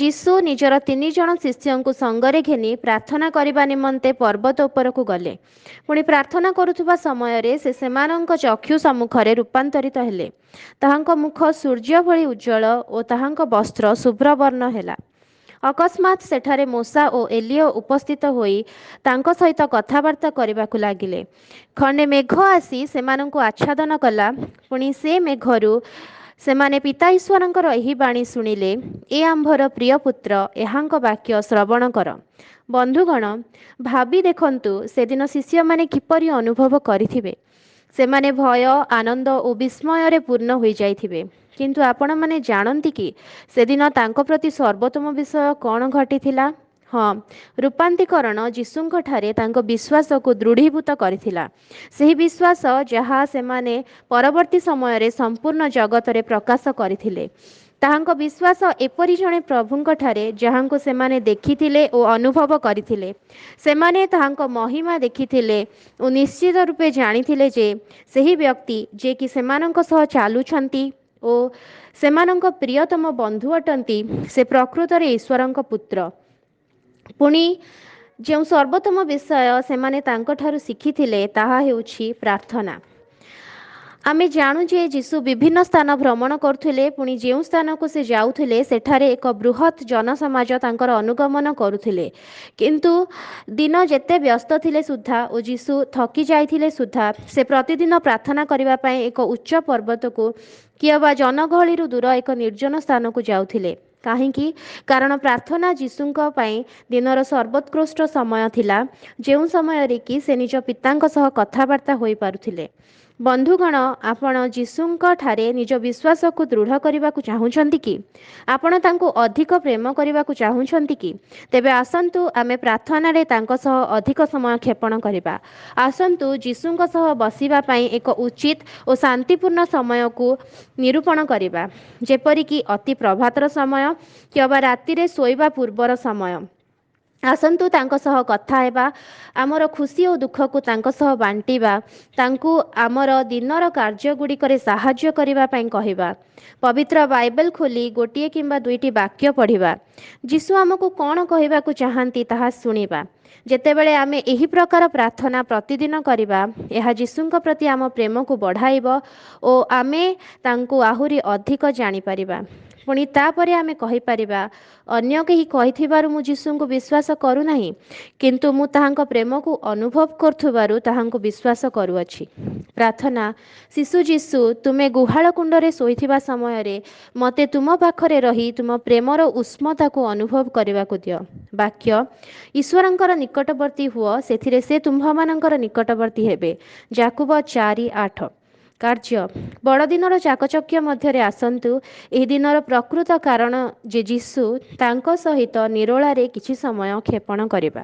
ଯୀଶୁ ନିଜର 3 ଜଣ ଶିଷ୍ୟଙ୍କୁ ସଙ୍ଗରେ ଘେନି ପ୍ରାର୍ଥନା କରିବା ନିମନ୍ତେ ପର୍ବତ ଉପରକୁ ଗଲେ। ପୁଣି ପ୍ରାର୍ଥନା କରୁଥିବା ସମୟରେ ସେ ସେମାନଙ୍କ ଚକ୍ଷୁ ସମ୍ମୁଖରେ ରୂପାନ୍ତରିତ ହେଲେ। ତାହାଙ୍କ ମୁଖ ସୂର୍ଯ୍ୟ ଭଳି ଉଜ୍ଜ୍ୱଳ ଓ ତାହାଙ୍କ ବସ୍ତ୍ର ଶୁଭ୍ରବର୍ଣ୍ଣ ହେଲା। ଅକସ୍ମାତ୍ ସେଠାରେ ମୋଶା ଓ ଏଲିୟ ଉପସ୍ଥିତ ହୋଇ ତାଙ୍କ ସହିତ କଥାବାର୍ତ୍ତା କରିବାକୁ ଲାଗିଲେ। ଖଣ୍ଡେ ମେଘ ଆସି ସେମାନଙ୍କୁ ଆଚ୍ଛାଦନ କଲା। ପୁଣି ସେ ମେଘରୁ ସେମାନେ ପିତା ଈଶ୍ୱରଙ୍କର ଏହି ବାଣୀ ଶୁଣିଲେ, ଏ ଆମ୍ଭର ପ୍ରିୟ ପୁତ୍ର, ଏହାଙ୍କ ବାକ୍ୟ ଶ୍ରବଣ କର। ବନ୍ଧୁଗଣ, ଭାବି ଦେଖନ୍ତୁ ସେଦିନ ଶିଷ୍ୟମାନେ କିପରି ଅନୁଭବ କରିଥିବେ। ସେମାନେ ଭୟ, ଆନନ୍ଦ ଓ ବିସ୍ମୟରେ ପୂର୍ଣ୍ଣ ହୋଇଯାଇଥିବେ। କିନ୍ତୁ ଆପଣମାନେ ଜାଣନ୍ତି କି ସେଦିନ ତାଙ୍କ ପ୍ରତି ସର୍ବୋତ୍ତମ ବିଷୟ କ'ଣ ଘଟିଥିଲା? ହଁ, ରୂପାନ୍ତରୀକରଣ ଯୀଶୁଙ୍କଠାରେ ତାଙ୍କ ବିଶ୍ୱାସକୁ ଦୃଢ଼ୀଭୂତ କରିଥିଲା। ସେହି ବିଶ୍ୱାସ ଯାହା ସେମାନେ ପରବର୍ତ୍ତୀ ସମୟରେ ସମ୍ପୂର୍ଣ୍ଣ ଜଗତରେ ପ୍ରକାଶ କରିଥିଲେ। ତାହାଙ୍କ ବିଶ୍ୱାସ ଏପରି ଜଣେ ପ୍ରଭୁଙ୍କଠାରେ ଯାହାଙ୍କୁ ସେମାନେ ଦେଖିଥିଲେ ଓ ଅନୁଭବ କରିଥିଲେ। ସେମାନେ ତାହାଙ୍କ ମହିମା ଦେଖିଥିଲେ ଓ ନିଶ୍ଚିତ ରୂପେ ଜାଣିଥିଲେ ଯେ ସେହି ବ୍ୟକ୍ତି ଯିଏକି ସେମାନଙ୍କ ସହ ଚାଲୁଛନ୍ତି ଓ ସେମାନଙ୍କ ପ୍ରିୟତମ ବନ୍ଧୁ ଅଟନ୍ତି, ସେ ପ୍ରକୃତରେ ଈଶ୍ୱରଙ୍କ ପୁତ୍ର। ପୁଣି ଯେଉଁ ସର୍ବୋତ୍ତମ ବିଷୟ ସେମାନେ ତାଙ୍କଠାରୁ ଶିଖିଥିଲେ ତାହା ହେଉଛି ପ୍ରାର୍ଥନା। ଆମେ ଜାଣୁ ଯେ ଯୀଶୁ ବିଭିନ୍ନ ସ୍ଥାନ ଭ୍ରମଣ କରୁଥିଲେ। ପୁଣି ଯେଉଁ ସ୍ଥାନକୁ ସେ ଯାଉଥିଲେ ସେଠାରେ ଏକ ବୃହତ୍ ଜନସମାଜ ତାଙ୍କର ଅନୁଗମନ କରୁଥିଲେ। କିନ୍ତୁ ଦିନ ଯେତେ ବ୍ୟସ୍ତ ଥିଲେ ସୁଦ୍ଧା ଓ ଯୀଶୁ ଥକି ଯାଇଥିଲେ ସୁଦ୍ଧା ସେ ପ୍ରତିଦିନ ପ୍ରାର୍ଥନା କରିବା ପାଇଁ ଏକ ଉଚ୍ଚ ପର୍ବତକୁ କିମ୍ବା ଜନଗହଳିରୁ ଦୂର ଏକ ନିର୍ଜନ ସ୍ଥାନକୁ ଯାଉଥିଲେ। କାହିଁକି? କାରଣ ପ୍ରାର୍ଥନା ଯୀଶୁଙ୍କ ପାଇଁ ଦିନର ସର୍ବୋତ୍କୃଷ୍ଟ ସମୟ ଥିଲା, ଯେଉଁ ସମୟରେ କି ସେ ନିଜ ପିତାଙ୍କ ସହ କଥାବାର୍ତ୍ତା ହୋଇପାରୁଥିଲେ। ବନ୍ଧୁଗଣ, ଆପଣ ଯୀଶୁଙ୍କ ଠାରେ ନିଜ ବିଶ୍ୱାସକୁ ଦୃଢ଼ କରିବାକୁ ଚାହୁଁଛନ୍ତି କି? ଆପଣ ତାଙ୍କୁ ଅଧିକ ପ୍ରେମ କରିବାକୁ ଚାହୁଁଛନ୍ତି କି? ତେବେ ଆସନ୍ତୁ ଆମେ ପ୍ରାର୍ଥନାରେ ତାଙ୍କ ସହ ଅଧିକ ସମୟ କ୍ଷେପଣ କରିବା। ଆସନ୍ତୁ ଯୀଶୁଙ୍କ ସହ ବସିବା ପାଇଁ ଏକ ଉଚିତ ଓ ଶାନ୍ତିପୂର୍ଣ୍ଣ ସମୟକୁ ନିରୂପଣ କରିବା, ଯେପରିକି ଅତି ପ୍ରଭାତର ସମୟ କିମ୍ବା ରାତିରେ ଶୋଇବା ପୂର୍ବର ସମୟ। ଆସନ୍ତୁ ତାଙ୍କ ସହ କଥା ହେବା, ଆମର ଖୁସି ଓ ଦୁଃଖକୁ ତାଙ୍କ ସହ ବାଣ୍ଟିବା, ତାଙ୍କୁ ଆମର ଦିନର କାର୍ଯ୍ୟଗୁଡ଼ିକରେ ସାହାଯ୍ୟ କରିବା ପାଇଁ କହିବା। ପବିତ୍ର ବାଇବେଲ ଖୋଲି ଗୋଟିଏ କିମ୍ବା ଦୁଇଟି ବାକ୍ୟ ପଢ଼ିବା। ଯୀଶୁ ଆମକୁ କ'ଣ କହିବାକୁ ଚାହାନ୍ତି ତାହା ଶୁଣିବା। ଯେତେବେଳେ ଆମେ ଏହି ପ୍ରକାର ପ୍ରାର୍ଥନା ପ୍ରତିଦିନ କରିବା, ଏହା ଯୀଶୁଙ୍କ ପ୍ରତି ଆମ ପ୍ରେମକୁ ବଢ଼ାଇବ ଓ ଆମେ ତାଙ୍କୁ ଆହୁରି ଅଧିକ ଜାଣିପାରିବା। ପୁଣି ତାପରେ ଆମେ କହିପାରିବା, ଅନ୍ୟ କେହି କହିଥିବାରୁ ମୁଁ ଯୀଶୁଙ୍କୁ ବିଶ୍ୱାସ କରୁନାହିଁ, କିନ୍ତୁ ମୁଁ ତାହାଙ୍କ ପ୍ରେମକୁ ଅନୁଭବ କରୁଥିବାରୁ ତାହାଙ୍କୁ ବିଶ୍ୱାସ କରୁଅଛି। ପ୍ରାର୍ଥନା। ଶିଶୁ ଯୀଶୁ, ତୁମେ ଗୁହାଳ କୁଣ୍ଡରେ ଶୋଇଥିବା ସମୟରେ ମୋତେ ତୁମ ପାଖରେ ରହି ତୁମ ପ୍ରେମର ଉଷ୍ମତାକୁ ଅନୁଭବ କରିବାକୁ ଦିଅ। ବାକ୍ୟ। ଈଶ୍ୱରଙ୍କର ନିକଟବର୍ତ୍ତୀ ହୁଅ, ସେଥିରେ ସେ ତୁମ୍ଭମାନଙ୍କର ନିକଟବର୍ତ୍ତୀ ହେବେ। ଯାକୁବ 4:8। କାର୍ଯ୍ୟ। ବଡ଼ଦିନର ଚାକଚକ୍ୟ ମଧ୍ୟରେ ଆସନ୍ତୁ ଏହି ଦିନର ପ୍ରକୃତ କାରଣ ଯେ ଯୀଶୁ, ତାଙ୍କ ସହିତ ନିରୋଳାରେ କିଛି ସମୟ କ୍ଷେପଣ କରିବା।